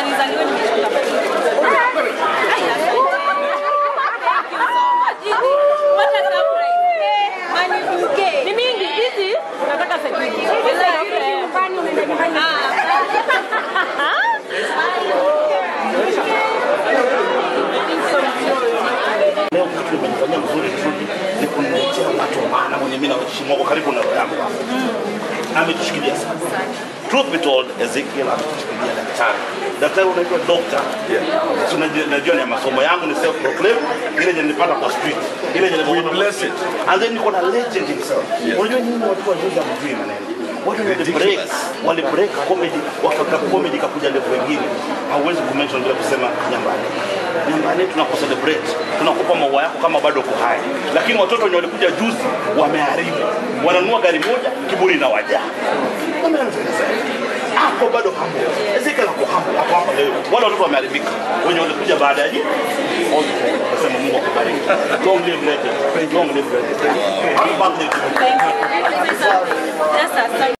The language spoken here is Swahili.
Nizaliwe nimeshinda. Thank you so much. What a surprise. Money bouquet. Ni mingi hizi nataka security. Nyumbani unaenda nyumbani. Leo kitu nimefanyia mzuri mzuri ni kuniletea watu wa maana mwenye mimi naheshimu wako karibu na roho yangu. Ametushikilia sana. Truth be told, Ezekiel ametushikilia daktari. Daktari unaitwa doctor. Yeah. So najua ni masomo yangu ni self proclaim, ile yenye nilipata kwa street. Ile yenye we bless it. And then niko na legend himself. Yes. Unajua nyinyi watu wa juzi hamjui maneno. Watu wali break comedy, wakaka comedy kakuja level nyingine. Hauwezi kumention bila kusema Nyambane. Nyambane tunakucelebrate, tunakupa maua yako kama bado uko hai. Lakini watoto wenye walikuja juzi wameharibu. Wananunua gari moja, kiburi na wajaa. Hapo bado hambo. Ezekiel ako hambo, hapo hapa leo. Wale watoto wameharibika. Wenye walikuja baada ya nasema Mungu akubariki. Long live legend. Long live legend. Happy birthday to you. Thank you. That's a